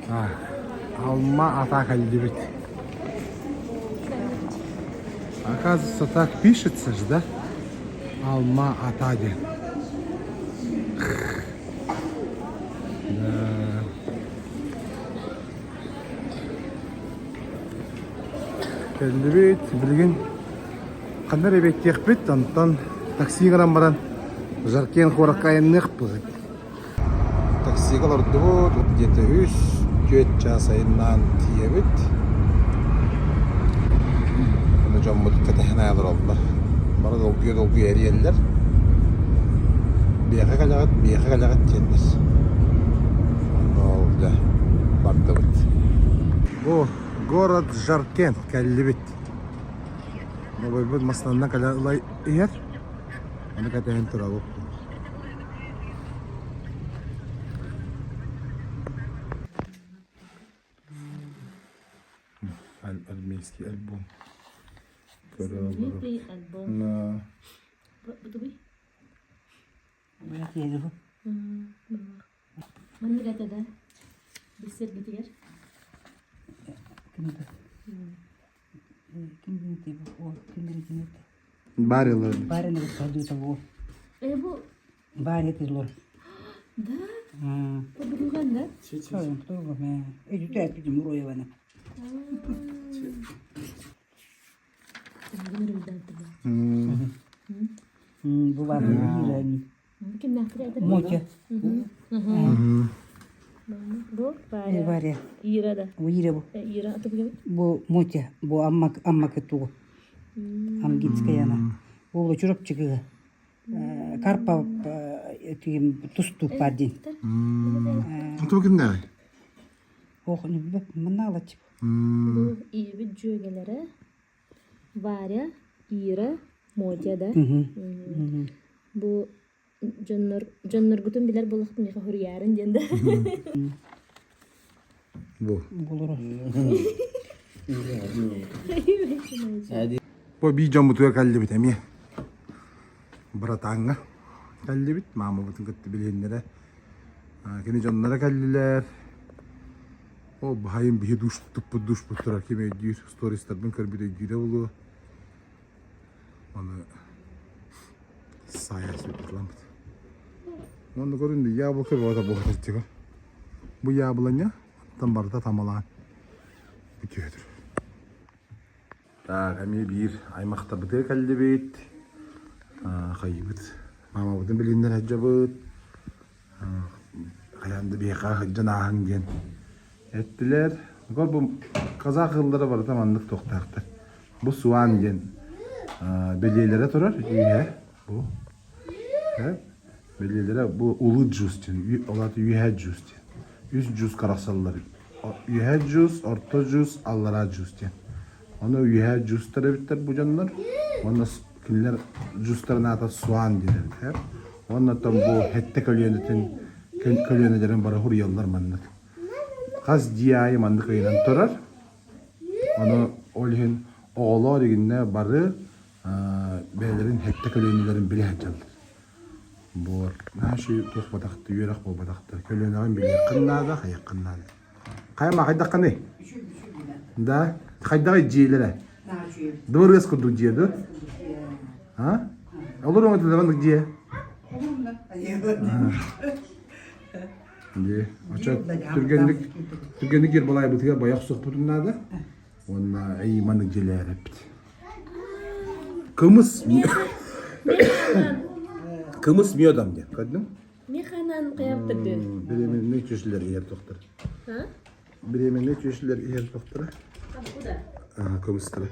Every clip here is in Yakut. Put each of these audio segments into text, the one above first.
Алма-Ата кэллибит. Оказывается, так пишется же, да? Алма-Ата диэн. Да. Кэллибит, билигин ханна эрэ эбиэттиэхпит, онтон такси гынан баран Жаркент куоракка айанныахпыт. Таксига олордубут, где-то үс, түөрт чаас айаннаан тиийэбит. Ону дьоммут кэтэһэн олороллор. Бары долгуйа-долгуйа эрийэллэр. Биэхэ кэлэҕит, биэхэ кэлэҕит диэннэр. Онно ол дьэ бардыбыт. Бу город Жаркент кэллибит. Бабайбыт массыынанан кэлэ ыла иһэр. Ону кэтэһэн турабыт. Армейский альбом. Знаменитый альбом. На Бутубуй? Маннык этэ да? Билсэргитигэр? Барилар. Э бу Баар этилор. Да? Побудуган да? Бу бар Кимнээхтэр этэр? Мотя. Бу Варя. Варя. Ира да. Ира бу. Ира аты бу Бу Мотя. Бу Амма Амма тугу. Амгинская она. Ол Чурапчыгыга. Карпов тустуук баар диэн. Тугу кимнээҕий? Ох, маннаалаччы. Бу ийэбит дьүөгэлэрэ Варя, Ира, Мотя да. Бу дьоннор дьонноргутун билэр буоллахпын миэхэ хоруйаарын диэн да. Бу. Болоро. Бу биир дьоммутугар кэллибит эмиэ. Братаҥҥа кэллибит. Маамабытын кытта билиһиннэрэ. Кини дьонноро кэллилэр. Ол баһайым биһи душ туппут душпут турар ким өйдүүр стористарбын көрбүт өйдүүрэ буолуо. Аны саайа сүрдүламмыт. Онно көрүн яблоко бөҕөтө буолар Бу яблоня оттон барыта тамалаан бүтүөтүр. Так, эмиэ биир аймахтарбытыгар кэллибит. Хайыбыт. Маамабытын билиннэр сылдьабыт. Хайаан да биһиэхэ сылдьан ааһыҥ диэн эттилэр. Бу казах ыаллара барыта маннык туохтаахтар. Бу Суан диэн бэлиэлэрэ турар үөһэ. Бу. Бэлиэлэрэ бу улы джус диэн, ол аата үөһэ джус диэн. Үс джус арахсаллар. Үөһэ джус, орто джус, аллараа джус диэн. Ону үөһэ джустар эбиттэр бу дьоннор. Уонна кинилэр джустарын аата Суан диэн эбит. Уонна оттон бу хэттэ көлүөнэтин көлүөнэлэрин бары хуруйаллар маннык. Хас дьиэ аайы маннык ыйанан турар. Ону ол иһин оҕолоор игиннэ бары бэйэлэрин хэттэ көлүөнэлэрин билэ сылдьаллар. Буор наһаа үчүгэй туох буолбатахтар, үөрэх буолбатахтар. Көлүөнэҕин билиэххин наада, хайыаххын наада. Хайа ма хайдаххыный? Да? Хайдаҕый дьиэлэрэ? Дыбарыас курдук дьиэ дуо? А? Олор оҥотулар маннык дьиэ? Дьиэ. Очо түргэнник түргэнник Ербалайбытыгар байа охсуохпутун наада. Уонна эйи маннык дьиэлээр эппит. Кымыс Кымыс медом диэн көрдүҥ? Механан хайаптыр диэн. Беременный чүшлэр иһэр тохтор. Беременный чүшлэр иһэр тохтора. Кымыстара.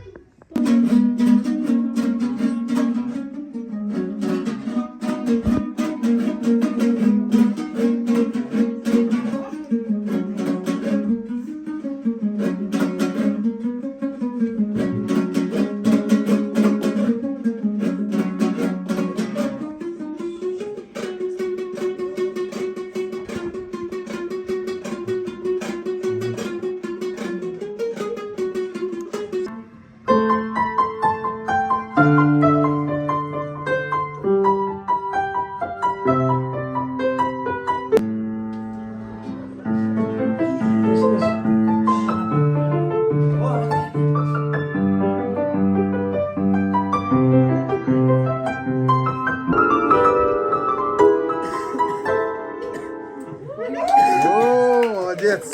О, молодец!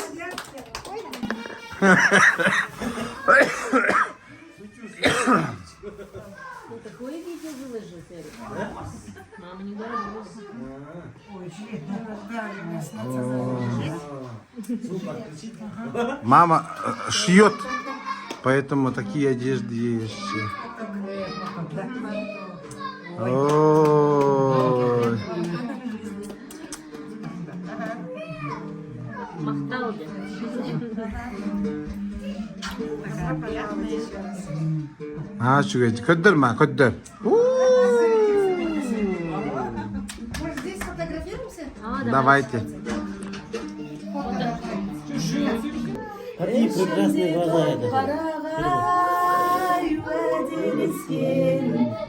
Такое видео выложил, Эрик. Мама, не горжусь. Мама шьет, поэтому такие одежды есть. Ой. Махтал диэн. Аа, үчүгэй. Көрдөр ма, көрдөр. Может, здесь сфотографируемся? А, Давайте. Какие прекрасные глаза это. Қарағай уәделескен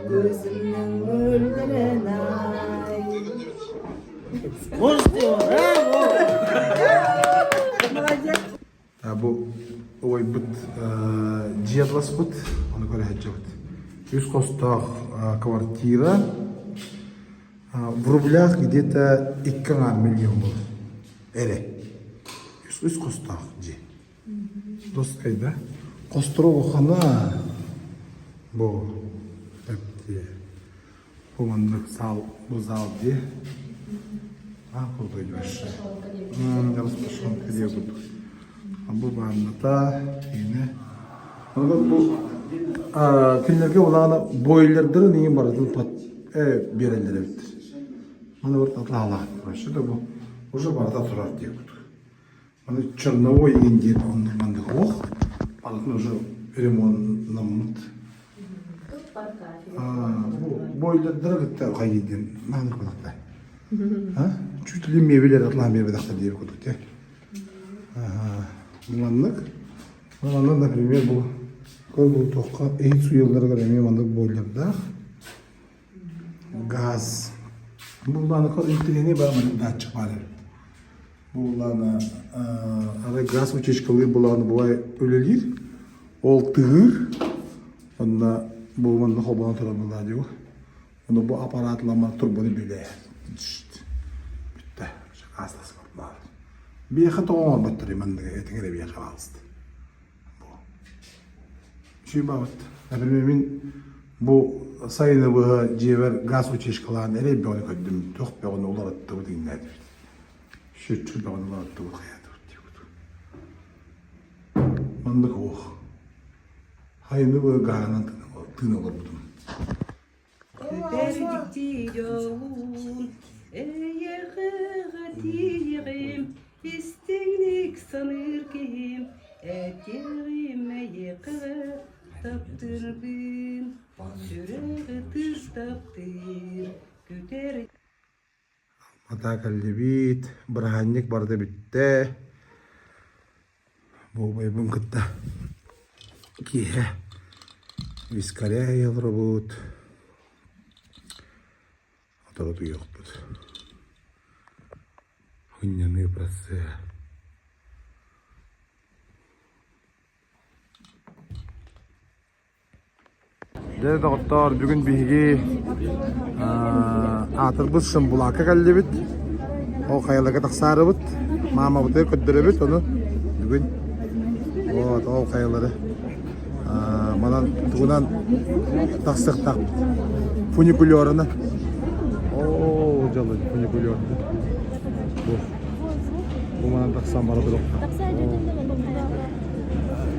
көзімнің мөлдірін ай. Можете его? Браво! А бу убайбыт дьиэ атыласпыт, ону көрө сылдьабыт. Үс хостоох квартира в рублях где-то 2 миллион буолар. Эрэ. Үс хостоох дьиэ. Доскай да? Хосторо улахана бу эптиэ. Бу маннык зал, бу зал дии. А, крутой вообще. Распашонка диэ курдук. Бу баанната, киинэ. Онон бу кинилэргэ улаана бойлердарын иин барытын пат биэрэллэр эбиттэр. Маны барыт атаалаах вообще да бу уже барыта турар диэ курдук. Аны черновой иин диэн оннук маннык ох, барытын уже ремонтнаммыт. Бу бойлердары кытта хайдын нааны кылакта. Чуть ли мебель атлаан биэрбэтэхтэр диэбит курдук те. Маннык. Манна, например, бу бу туохха иһит суйалларыгар эмиэ маннык бойлердаах. Газ. Бу улааныкка интеллигенти бар маннык датчик баар эбит. Бу улаана арай газ утечкалыыр булааны булай үлэлиир. Ол тыгыыр. Онно бу манна холбонон турар буоллаа дии. Ону бу аппараатламмар турбаны билээ. Бүттэ. Астас баар. Биэхэ тоҕо оҥорботтор манныгы этиҥ эрэ биэхэ хаалыста. Бу. Үчүгэй Например, мин бу сайыны быһа дьиэбэр газ утечкалаан эрэй бөҕөнү көрдүм. Туох бөҕөнү уларыттыбыт иҥнээтибит. Счетчик бөҕөнү уларыттыбыт хайаатыбыт диэбит. Маннык уох. Хайыны быһа гаһынан тыын олорбутум. Күтэр дьикти дьолун, эйиэхэҕэ тиийэҕим, истиҥник саныыр киһим, этиэҕим эйиэхэҕэ таптыырбын, сүрэҕи тыс таптыыр, күтэр Ата кэллибит, бырааһынньык барыта бүттэ. Бу убайбын кытта киэһэ вискаря олоробут. Отору утуйуохпут. Сынньаныы процеһа. Дьэ, доҕоттоор, бүгүн биһиги аатырбыт Шамбулакка кэллибит. Ол хайаларга тахсаарыбыт. Маамабытыгар көрдөрөбүт ону бүгүн. Вот, ол хайалары. Манан тугунан тахсыахтаахпыт. Фуникулерынан. Оо, дьалын фуникулерынан. Бу. Бу манан тахсан бара туруохха.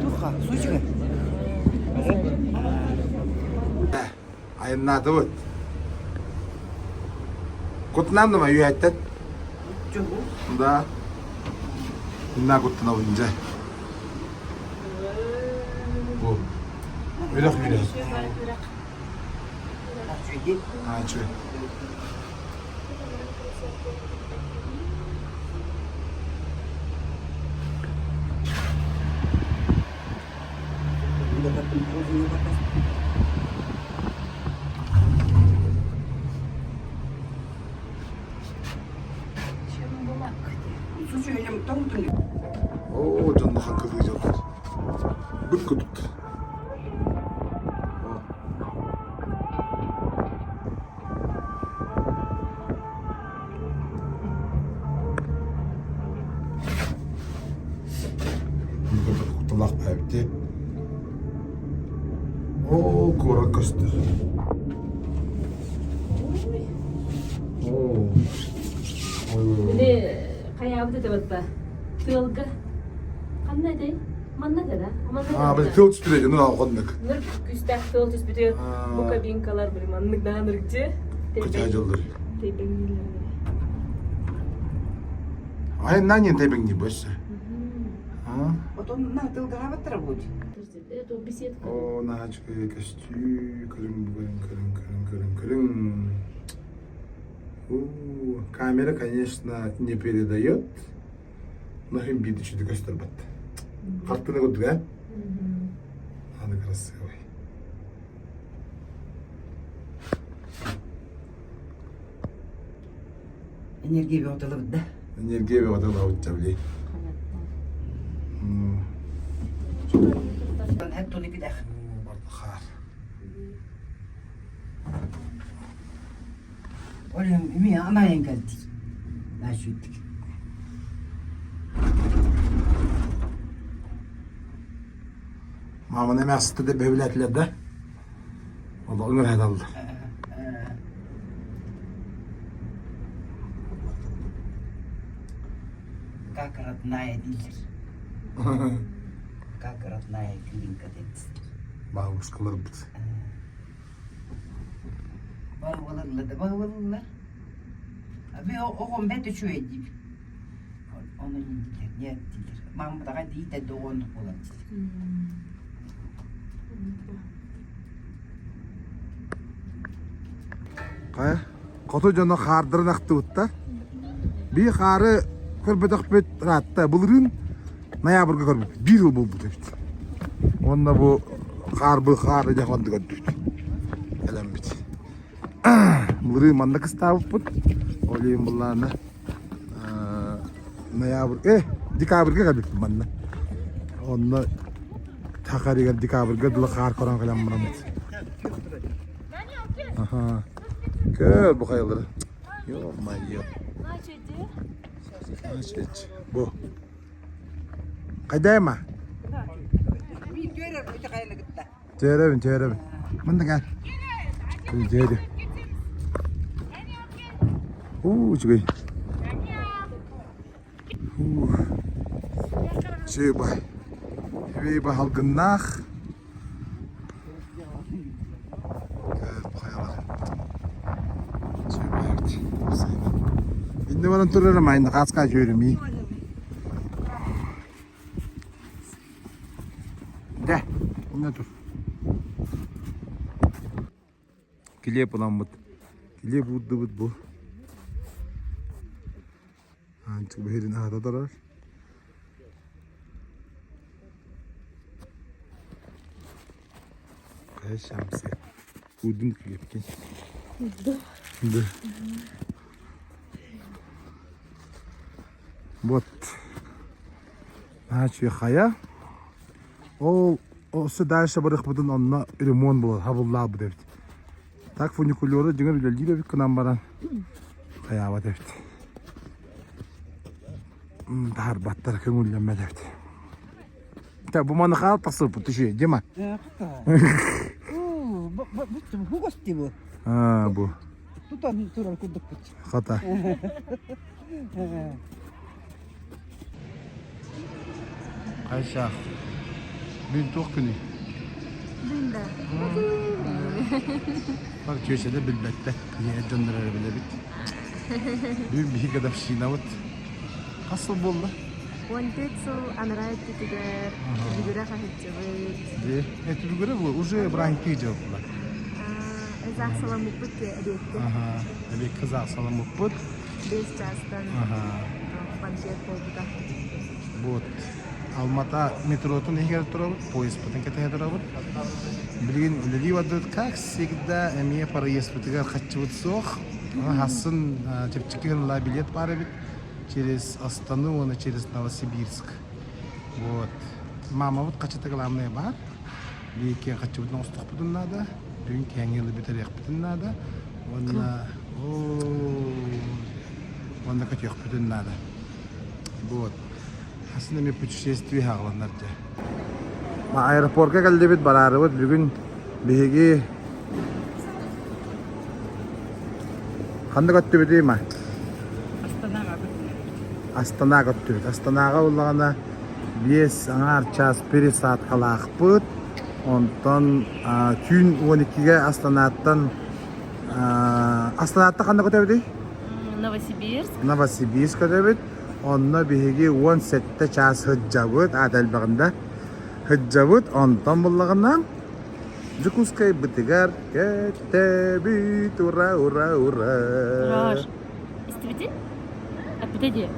Туха, сучка. Айаннаатыбыт. Кутунан үөһэттэн? Да. Инна куттанабын дьэ. Бу. Үрэх үрэх. Аачы. Оо, дьонно хаккылыы дьоннор. Быт кутут. Кутталаах бэйэбит. Оо, куорат көстөр. Оо. Били хайаабыт этэ батта. Тыалга. Ханна этэй? Манна этэ да? Манна Аа, били тыал түспүт этэ, ну алҕаннык. Ныр күүстээх тыал түспүтүгэр бу кабинкалар били маннык даан ыргчы. Кытаа дьыллар. Тэйбэҥнииллэр. Айаннаан диэн тэйбэҥниир бу өссө. Отон на тылгаабаттара будет. Это беседка. Оо, наачка көстүү, көрүҥ, көрүҥ, көрүҥ, көрүҥ, көрүҥ, көрүҥ. У, камера, конечно, не передает, но им биир үчүгэй көстөр бат. Хартыына курдук, э? Аны красивый. Энергия бөҕөтөлөбүт да. Энергия бөҕөтө ылабыт блин. Хэр Хаар. Олем ми анайын кэлдик. Наşüттик. Маманы эмээхситте да бөһүлээтилэр да. Ол ыҥырһа алды. Как родная дииллэр. Как родная кыринка диэн. Бабушкаларбыт. Баҕалаллар да баҕалаллар. Мен оҕом бэрт үчүгэй диибин. Ону дииллэр, нет дииллэр. Мамадаҕа диитэ да оҕоннук буолар дииллэр. Хайа, хоту дьоно хаардарын ахтыбыттар. Бии хаары көрбөтөхпүт ыраатта. Былырыын ноябрьга көрбүппүт. Биир ыл буолбут эбит. Уонна бу хаарбы хаары дьэ онду көрдүбүт. Кэлэммит. Былырыын манна кыстаабыппыт. Ол иһин былаана ноябрь, декабрьга кэлбиппит манна. Онно Хахарыгар декабрьга дылы хаар көрөн кэлэн бараммыт. Аха. Көр бу хайалары. Ё-моё. Значит, бу. Хайдайма? Төрөбүн, төрөбүн. Мында кел. Төрө. Уу, үчүгэй. Уу. Үчүгэй. Үчүгэй баһалгыннаах. Инде баран турарым айында хаска жөрүмүй. Дэ, инде тур. Килиэп ыламмыт. Килиэп уурдубут бу. Аанчык бэһирин аһата турар. Хайа шамсы. Уурдун килиэпкин. Да. Вот. Значит, хайа. Ол осы дальше барыахпытын онно ремонт буолар, хабыллаабыт эбит. Так фуникулеры дьиҥэр үлэлиир эбит гынан баран хайаабат эбит. Таһарбаттар көҥүллэммэт эбит. Так, бу маны хаал тахсыппыт түшү, Дима. Бу бу. А, бу. Тутан турар курдукпут. Хата. Айша, бүгүн туох күнүй? Бүгүн да. Бар чүөчэлэр билбэттэр, ийэ дьоннор эрэ билэбит. Бүгүн биһиги годовщинабыт. Хас сыл буолла? 14 сыл анараа өттүтүгэр түбүгүрэ хаһыччыбыт. Дии, түбүгүрэ бу уже бранки дьылла. Ызаах саламмыппыт эбиэккэ. Аха, эбиэккэ ызаах саламмыппыт. 5 чаастан банкет буолбута. Вот. Алмата метротун иһигэр турабыт, поездпытын кэтэһэ турабыт. Билигин үлэлии бардыбыт, как всегда, эмиэ проездпытыгар хаччыбыт суох. Хасын чэпчэки гынла билет баар эбит через Астану уонна через Новосибирск. Вот. Мамабыт хачыта главное баар. Биһиги хаччыбытын оҥостуохпутун наада. Бүгүн киэҥ ыалы бүтэриэхпитин наада. Уонна уонна көтүөхпүтүн наада. Вот. Асын эми путешествие хаҕаланар дьэ. Аэропорка кэллибит, бараарыбыт бүгүн биһиги ханна көттүбүтүй ма? Астанаҕа Астанаҕа көттүбүт. Астанаҕа буоллаҕына биэс аҥаар чаас пересадкалаахпыт. Онтон түүн 12-гэ Астанаттан Астанаттан ханна көтөбүтүй? Новосибирск. Новосибирск көтөбүт. Онно биһиги 17 чаас сылдьабыт, аата элбэҕин да сылдьабыт. Онтон буллаҕына Дьокуускайбытыгар көтөбүт, ура, ура, ура. Рош, истибитин? Эппитэ дии.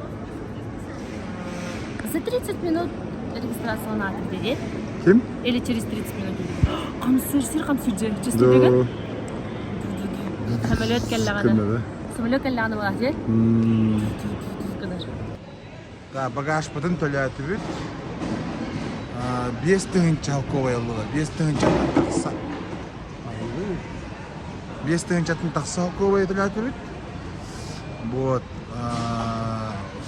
За 30 минут регистрацияны аатыр дии. Ким? Или через 30 минут. Хамсыр, сир хамсыр дьэ. Чувствуете? Самолет кэллэҕинэ. Самолет кэллэҕинэ буолаах дьэ. Гынар. Да, багажпытын төлөөтүбүт. 5000 холковай ыллылар. 5000-тан тахса. 5000-тан тахса холковай төлөөтүбүт. Вот.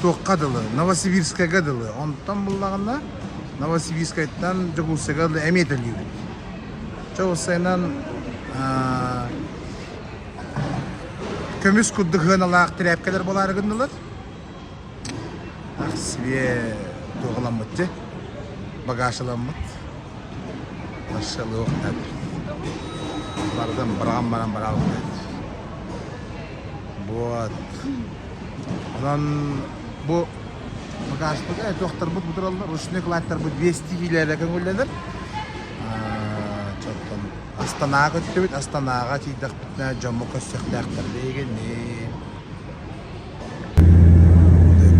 Туохха дылы, Новосибирскайга дылы. Онтон буллаҕына Новосибирскайтан Дьокуускайга дылы эмиэ төлүүбүт. Чэ, уопсайынан көмүс курдук сыаналаах тирээпкэлэр буолаары гыннылар. Ах, себе туоҕаламмыт дьэ, багажламмыт. Машалыах Бардан бараҕан баран бараҕын Вот. Онон бу багажпыт туохтарбыт бу тураллар, ручной кладтарбыт 200 киилэ көҥүллэнэр. Чоттон Астанаҕа көттүбүт, Астанаҕа тиийдэхпитинэ дьоммут көрсүөхтээхтэр биһигини.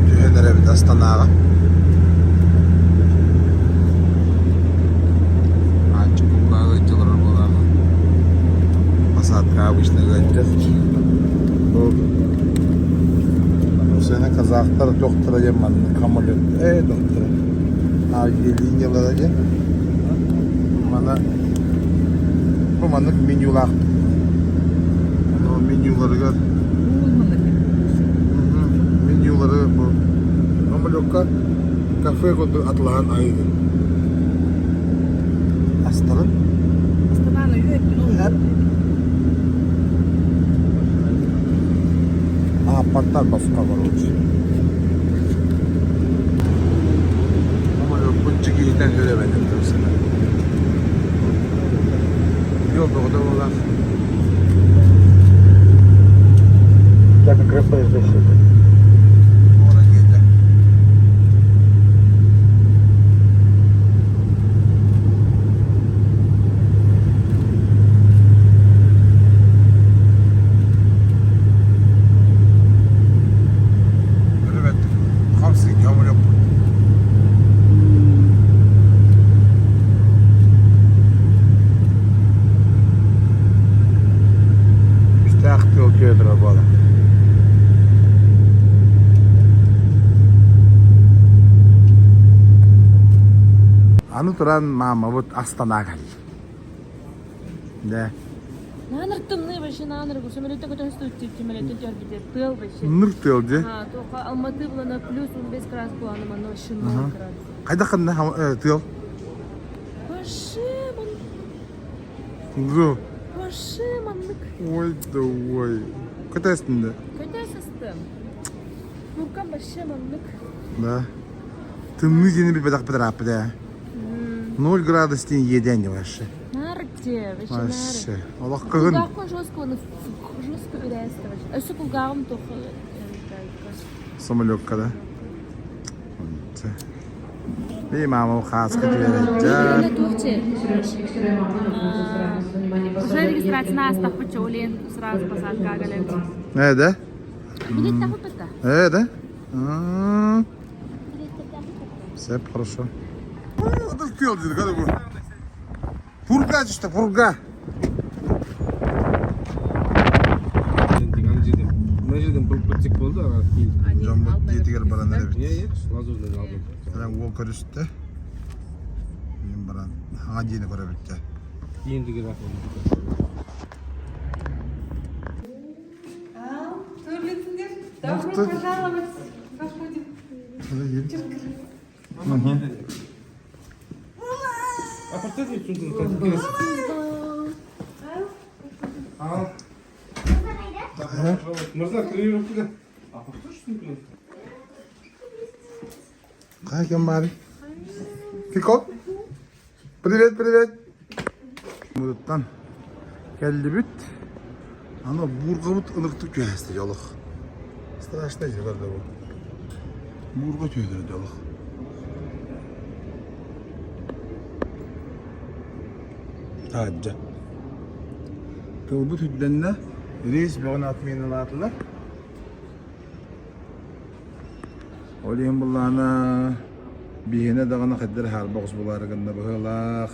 Түһэн эрэбит Астанаҕа. Аанчык кулгааҕы ыалдьалар буолаҕа. Посадка обычно ыалдьар. Бу Сена казахтар тохтора диэн маннык самолет ээ тохтора авиалиниялара диэн мана бу маннык менюлаах ону менюларыгар менюлары бу самолекка кафе курдук атылаһан айыгын астарын Ааппаттар босхо короче. Самолёппут дьигиһитэн үлэбэтин тылсына. Йо, бөҕөтө буолар. Я как раз поезд Туора диэтэ. Ребят, хамсык самолёппут. Үстээх тыал күө турар буола. Аны туран маамабыт Астана кэлли. Да. Нааныр тымныы вообще нааныр самолетта көтөн стуйт самолеттен төрбүтэ тыал вообще. Ныр тыал дьэ. А, тоха Алматы булана плюс 15 градус буланы манна вообще 0 градус. Хайдах ханна тыал? Вообще ман Бу. Вообще маннык. Ой да ой. Көтөстүн да. Көтөсөстүм. Куркам вообще маннык. Да. Тымныы диэни билбэтэх бытарааппыт ээ. 0 градус диэн иэдээн вообще. Нарте, вообще нары. Вообще. Олох кыһын. Кулгаахпын жестко, жестко үрээсте вообще. Өссө кулгааҕым тохо Самолекка да. Би мама хааска түһэрэ Уже регистрацияны астахпыт чоулен сразу посадка галет. Э, да? Билет тахыппыт Э, да? Все хорошо. Пурга işte пурга. Ана жерден мына жерден бұрып кетсек болды ана кейін. Дьоммут дьиэтигэр баран эрэбит. Иә, иә, лазурный алдым. Кэлэн уол көрүстэ. Мин баран хаҥа дьиэни көрөбүттэ. Ендігі рахмет. Мықты. Пожаловать. Проходим. Ал. Мырза, кіре беріп Апарып тұршы сумканы. Кайкем бары? Фико? Привет, привет. Мудуттан кэллибит. Аны буурҕабыт ынырыктык түһээстэ дьолох. Страшно дьылар да бу. Буурҕа түһэлэр дьолох. Таһырдьа. Тылбыт үрдэннэ, рейс бөҕөнү отменалаатылар. Ол иһин былаана биһиэнэ даҕаны хайдах эрэ хаарбах оҕус буолаары гынна быһыылаах.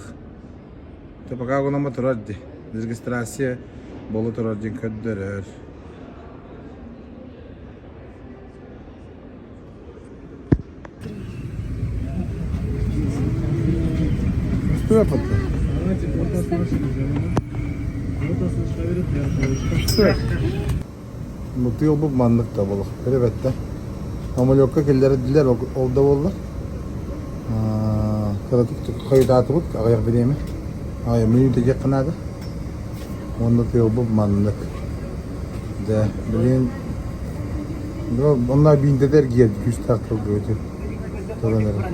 Дьэ пока гынама турар дии. Регистрация буола турар диэн көрдөрөр. Что Бу бу маннык да буолуох. Көрөбөттө. Самолекка киллэрдилэр ол да буоллар. Кыратык хойутаатыбыт аҕыйах бириэмэ. Аҕыйах мүнүүтэ диэххэ наада. Уонна тыалбыт маннык. Дьэ, билигин онно биинтэтэ эргийэр күүстээх тылга өтө туран эрэр.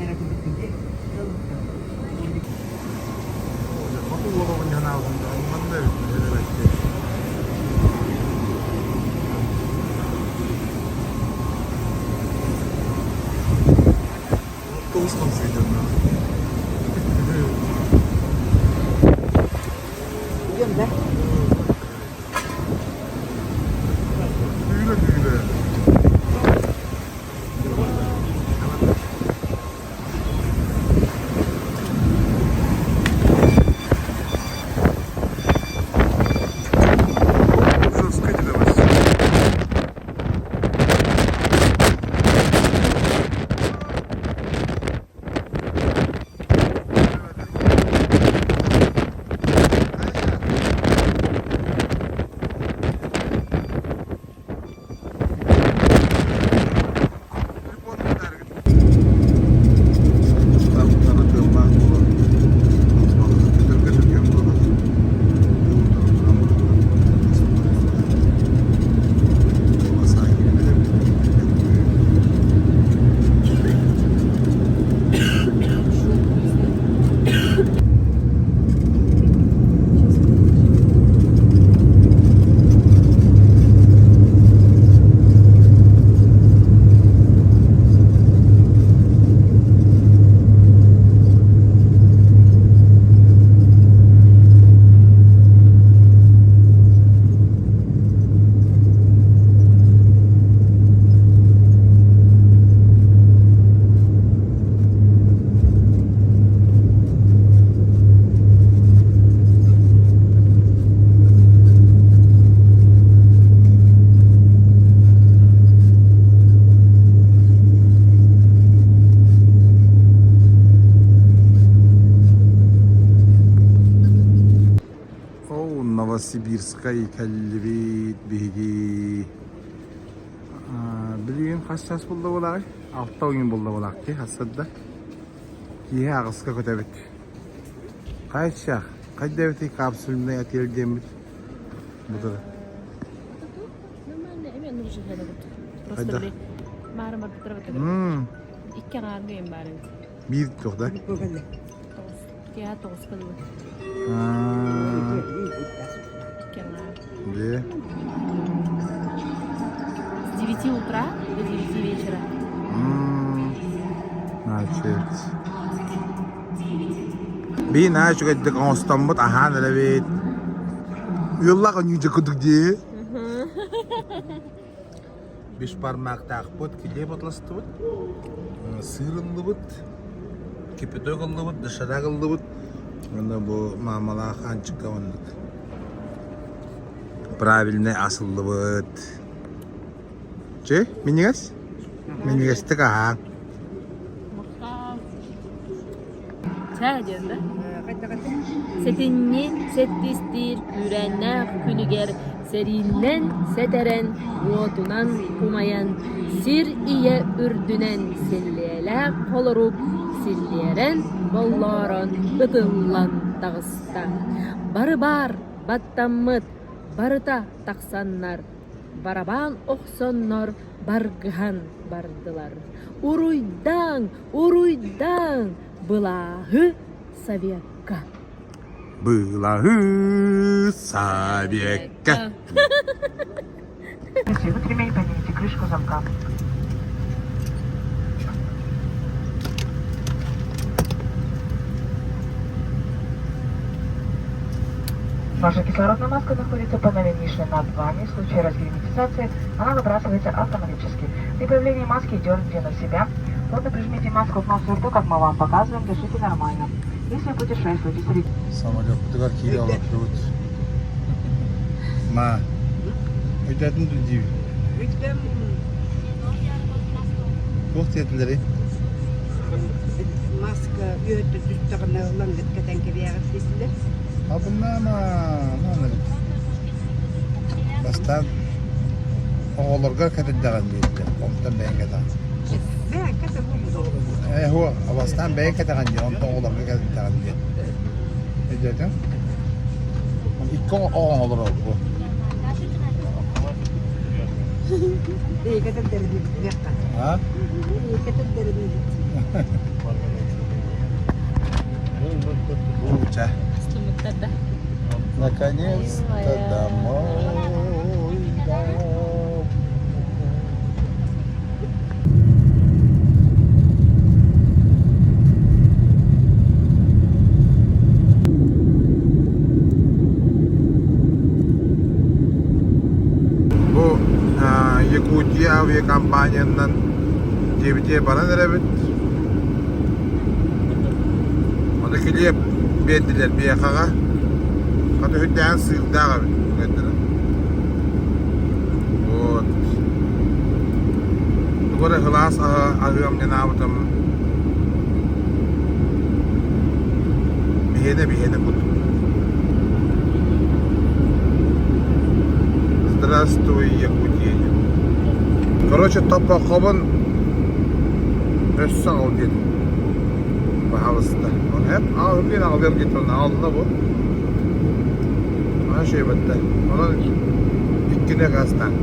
Идем, да? Оо, Новосибирскай кэллибит биһиги. Билигин хас чаас булла буолаарай? Алта ойун булла буолаах дии хасырда. Киэһэ аҕыска көтөбүт. Хайчах, хайда эбитий капсульный отель диэммит. Бу Нормально, эми нужно Просто Хайда? били маары марбыттара бата. Икки аҥаарга эм баар эбит. Биир туох да? Тоҕус. Киэһэ тоҕуска дылы. Икки аҥаар. Где? С 9 утра до 9 вечера. Значит. Бии наһаа үчүгэйдик оҥостоммут аһаан эрэбит. Ыаллаах өнүүдьэ курдук дии. Бешбармактаахпыт, килиэп атластыбыт, сыыр ыллыбыт, кипяток ыллыбыт, доширак ыллыбыт. Уонна бу маамалаах Аанчыкка маннык правильный ас ыллыбыт. Чэ, минньигэс? Минньигэстик аһааҥ. Чээ диэн да? Сэтинньи сэттистиир күүрээннээх күнүгэр сэрииннэн сэтэрэн, уотунан умайан, сир ийэ үрдүнэн силлиэлээх холорук Силлиэрэн, боллоорон, ытыллан таҕыста. Бары баар, баттаммыт, барыта тахсаннар, барабаан охсоннор баргыһан бардылар. Уруйдааҥ, уруйдааҥ, былааһы Советка! Былаһы Советка! Пристегнуть ремень, поднимите крышку замка. Ваша кислородная маска находится по нише над вами. В случае разгерметизации она выбрасывается автоматически. При появлении маски дерните на себя. Плотно прижмите маску к носу и рту, как мы вам показываем, дышите нормально. Если путешествуете среди Самолеппутугар киирэ олордубут. Ма, өйдөөтүн дуу диибин? Туох диэтилэрий? Маска үөттэ түстэҕинэ ылаҥҥыт кэтэн кэбиэҕит диэтилэр. Абынаама, эбит. Бастаан оҕолорго кэтэрдэҕин диэтилэр, онтон бэйэҥ кэтэҕин. Бэйэҥ кэтэ буолбут оҕолорго. Ээ, һуо, бастаан бэйэҥ кэтэҕин диэн, онтон оҕолорго кэтэрдэҕин диэн. Өйдөөтүҥ? Икки оҕоҥ олорор бу. Эйгэ кэтэрдэрин А? Эйгэ кэтэрдэрин Ча. Наконец-то домой, домой. Бу Якутия авиакомпаниянан диэбитиэ баран эрэбит. Ону килиэп биэрдилэр биэхэҕэ. Хата үрдээн сыырдаах эбит көрдөрөн. Вот. Тугу эрэ сылаас аһыам дьанаабытым. Биһиэнэ биһиэнэ курдук. Здравствуй, Якутия. Короче, топпоххобун өссө аҕал диэтим. Баһаалыста. Оны hep аҕалым аҕалыам диэтим, аҕалла бу. Ана шөйбөттө. Онон иккини гаастаан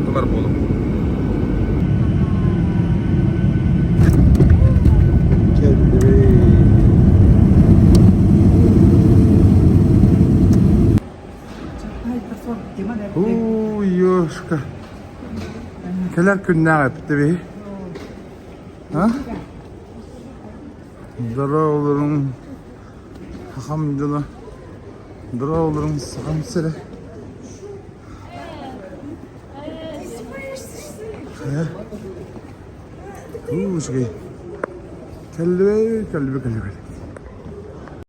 ылар буолум. Уу, ёшка. Кэлэр күннээх эппитэ биһи. А? Здорово, Сахам дьоно. Здорово, Сахам сирэ. Уу, үчүгэй. Кэллибэй, кэллибэй, кэллибэй.